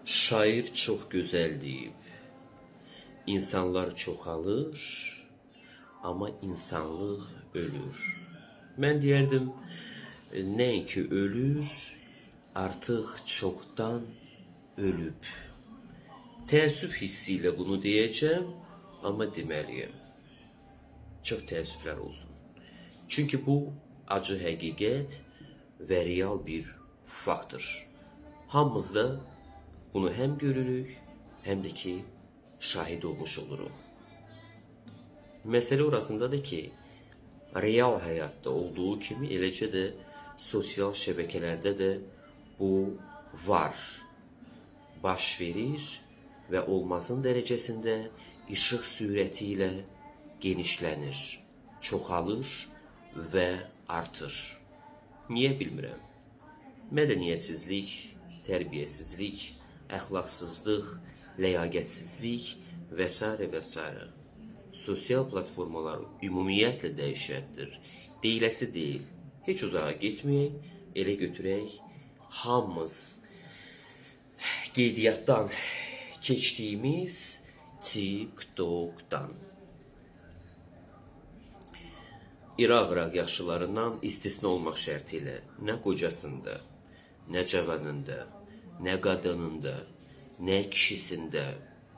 Şair çox gözəl deyib. İnsanlar çoxalır, amma insanlıq ölür. Mən deyərdim, nəinki ölür, artıq çoxdan ölüb. Təəssüf hissi ilə bunu deyəcəm, amma deməliyəm. Çox təəssüflər olsun. Çünki bu acı həqiqət və real bir faktdır. Hamımız da bunu həm görürük, həm də ki şahid olmuş oluruq. Məsələ orasındadır ki, real həyatda olduğu kimi eləcə də sosial şəbəkələrdə də bu var. Baş verir və olmazın dərəcəsində işıq sürəti ilə genişlənir, çoxalır və artır. Niyə bilmirəm. Mədəniyyətsizlik, tərbiyəsizlik, əxlaqsızlıq, ləyaqətsizlik və sairə və sairə. Sosial platformalar ümumiyyətlə dəhşətdir. Deyiləsi deyil. Heç uzağa getməyək, elə götürək. Hamımız qeydiyyatdan keçdiyimiz TikTok'dan. İraq-Iraq yaşlılarından istisna olmaq şərti ilə nə qocasında, nə cavanında, nə qadınında, nə kişisində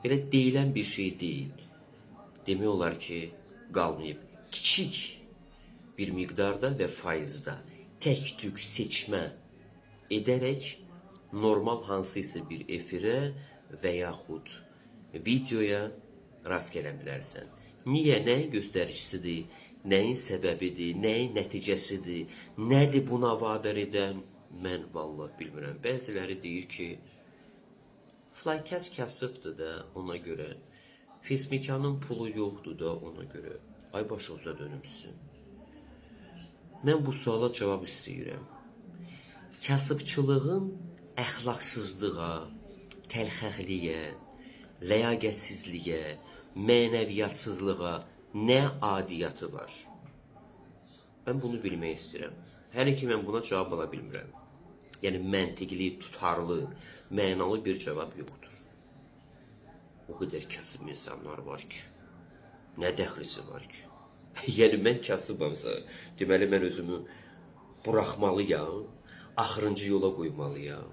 belə deyilən bir şey deyil. Demək olar ki, qalmayıb. Kiçik bir miqdarda və faizdə tək-tük seçmə edərək normal hansısa bir efirə və yaxud videoya rast gələ bilərsən. Niyə, nəyin göstəricisidir, nəyin səbəbidir, nəyin nəticəsidir, nədir buna vadar edən, mən vallah bilmirəm. Bəziləri deyir ki, filan kəs kasıbdır da ona görə, Fismikanın pulu yoxdur da ona görə. Ay başınıza dönümsün. Mən bu suala cavab istəyirəm. Kasıbçılığın əxlaqsızlığa, təlxəqliyə, ləyaqətsizliyə, mənəviyyatsızlığa nə adiyyatı var? Mən bunu bilmək istəyirəm. Hələ ki mən buna cavab ala bilmirəm. Yəni məntiqli, tutarlı, mənalı bir cavab yoxdur. O qədər kasıb insanlar var ki, nə dəxlisi var ki? Yəni mən kasıbamsa, deməli mən özümü buraxmalıyam, axırıncı yola qoymalıyam.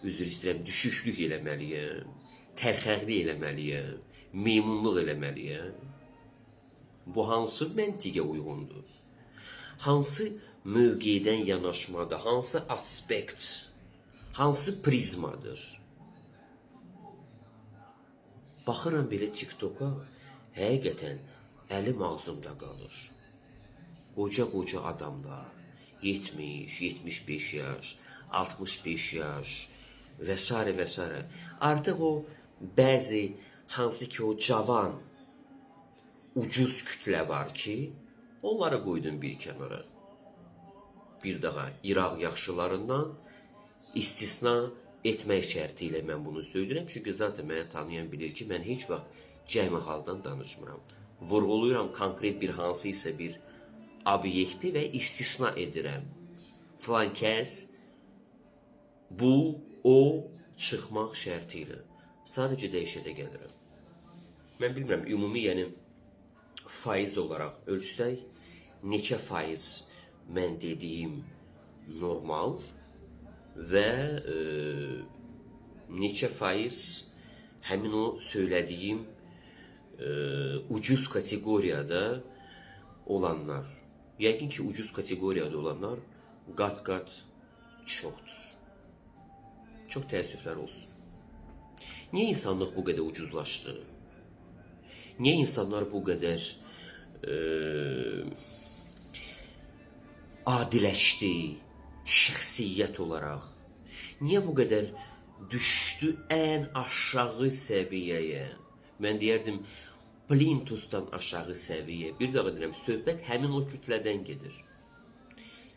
Üzr istəyirəm, düşüklük eləməliyəm, təlxəqlik eləməliyəm, meymunluq eləməliyəm. Bu hansı məntiqə uyğundur? Hansı mövqedən yanaşmadır? Hansı aspekt? Hansı prizmadır? Baxıram belə TikToka, həqiqətən əlim ağzımda qalır. Qoca-qoca adamlar, 70, 75 yaş, 65 yaş və sairə və sairə. Artıq o bəzi hansı ki o cavan, ucuz kütlə var ki, onları qoydum bir kənara. Bir daha İraq yaxşılarından istisna etmək şərti ilə mən bunu söyləyirəm. Çünki zaten məni tanıyan bilir ki, mən heç vaxt cəmi haldan danışmıram. Vurğuluyuram konkret bir hansısa bir obyekti və istisna edirəm. Filan kəs bu, o çıxmaq şərti ilə. Sadəcə dəhşətə gəlirəm. Mən bilmirəm, ümumi yəni faiz olaraq ölçsək, neçə faiz mən dediyim normal və neçə faiz həmin o söylədiyim ucuz kateqoriyada olanlar. Yəqin ki, ucuz kateqoriyada olanlar qat-qat çoxdur. Çox təəssüflər olsun. Niyə insanlıq bu qədər ucuzlaşdı? Niyə insanlar bu qədər adiləşdi şəxsiyyət olaraq? Niyə bu qədər düşdü ən aşağı səviyyəyə? Mən deyərdim, plintusdan aşağı səviyyə. Bir daha deyirəm, söhbət həmin o kütlədən gedir.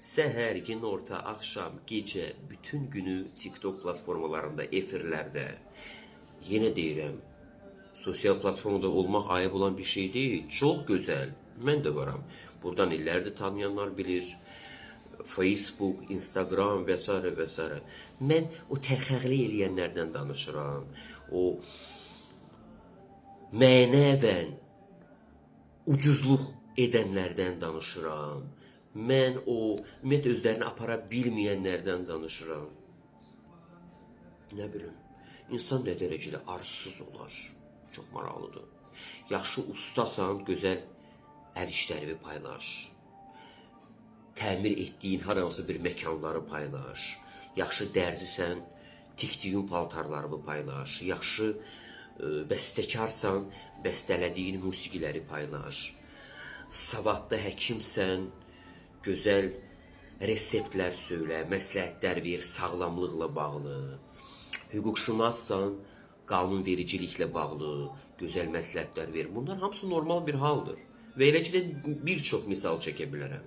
Səhər, günorta, axşam, gecə, bütün günü TikTok platformalarında, efirlərdə. Yenə deyirəm, sosial platformada olmaq ayıb olan bir şey deyil. Çox gözəl. Mən də varam. Buradan illərdir tanıyanlar bilir. Facebook, Instagram və s. və s. Mən o tərxəqlik eləyənlərdən danışıram. O mənəvən ucuzluq edənlərdən danışıram. Mən o ümumiyyətlə özlərini apara bilməyənlərdən danışıram. Nə bilim, insan nə dərəcədə arsız olar? Çox maraqlıdır. Yaxşı ustasan, gözəl əl işlərini paylaş. Təmir etdiyin hər hansı bir məkanları paylaş. Yaxşı dərzisən, tikdiyin paltarlarını paylaş. Yaxşı bəstəkarsan, bəstələdiyin musiqiləri paylaş. Savadlı həkimsən, gözəl reseptlər söylə, məsləhətlər ver sağlamlıqla bağlı. Hüquqşünassan, qanunvericiliklə bağlı gözəl məsləhətlər ver. Bunlar hamısı normal bir haldır. Və eləcə də bir çox misal çəkə bilərəm.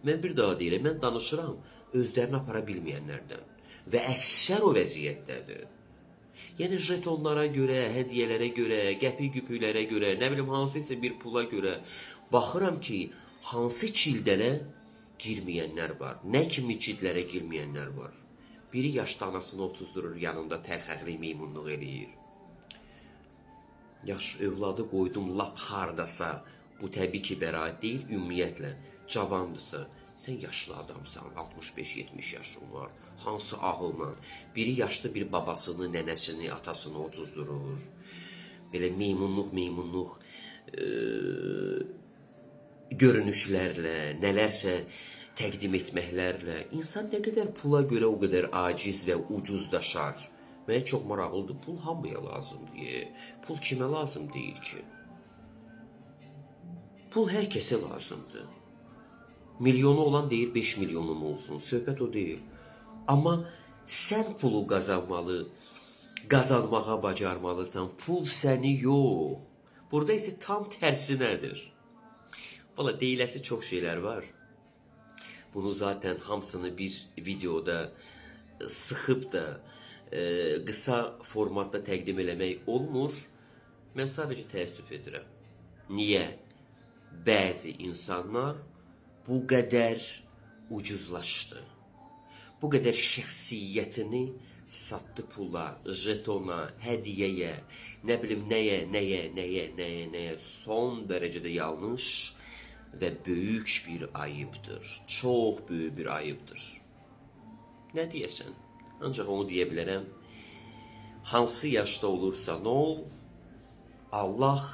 Mən bir daha deyirəm, mən danışıram özlərini apara bilməyənlərdən. Və əksər o vəziyyətdədir. Yəni jetonlara görə, hədiyyələrə görə, qəpik-güpüklərə görə, nə bilim hansısa bir pula görə baxıram ki, hansı cildlərə girməyənlər var. Nə kimi cildlərə girməyənlər var. Biri yaşlı anasını otuzdurur yanında tərxəqlik meymunluq eləyir. Yaş övladı qoydum lap hardasa. Bu təbii ki bəraət deyil, ümumiyyətlə cavandırsa. Sən yaşlı adamsan, 65-70 yaşın var. Hansı ağılla? Biri yaşlı bir babasını, nənəsini, atasını otuzdurur. Belə meymunluq görünüşlərlə, nələrsə təqdim etməklərlə insan nə qədər pula görə o qədər aciz və ucuzlaşar. Mənə çox maraqlıdır. Pul hamıya lazım deyə. Pul kimə lazım deyil ki? Pul hər kəsə lazımdır. Milyonu olan deyir 5 milyonum olsun. Söhbət o deyil. Amma sən pulu qazanmalı, qazanmağa bacarmalısan. Pul səni yox. Burada isə tam tərsinədir. Valla deyiləsi çox şeylər var. Bunu zaten hamısını bir videoda sıxıb da qısa formatda təqdim eləmək olmur. Mən sadəcə təəssüf edirəm. Niyə? Bəzi insanlar bu qədər ucuzlaşdı. Bu qədər şəxsiyyətini satdı pula, jetona, hədiyyəyə, nə bilim nəyə, nəyə, nəyə, nəyə, nəyə son dərəcədə yanlış və böyük bir ayıbdır. Çox böyük bir ayıbdır. Nə deyəsən? Ancaq onu deyə bilərəm. Hansı yaşda olursan ol, Allah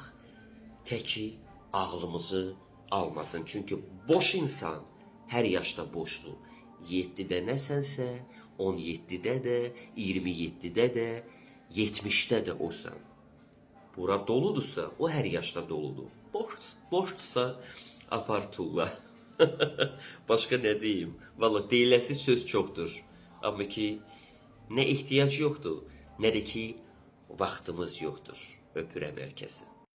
təki ağlımızı almasın. Çünki boş insan hər yaşda boşdur. 7-də nəsənsə, 17-də də, 27-də də, 70-də də olsan. Bura doludursa, o hər yaşda doludur. Boşdursa, apar tulla. Başqa nə deyim? Valla deyiləsi söz çoxdur. Amma ki, nə ehtiyac yoxdur, nə də ki, vaxtımız yoxdur. Öpürəm hər kəsi.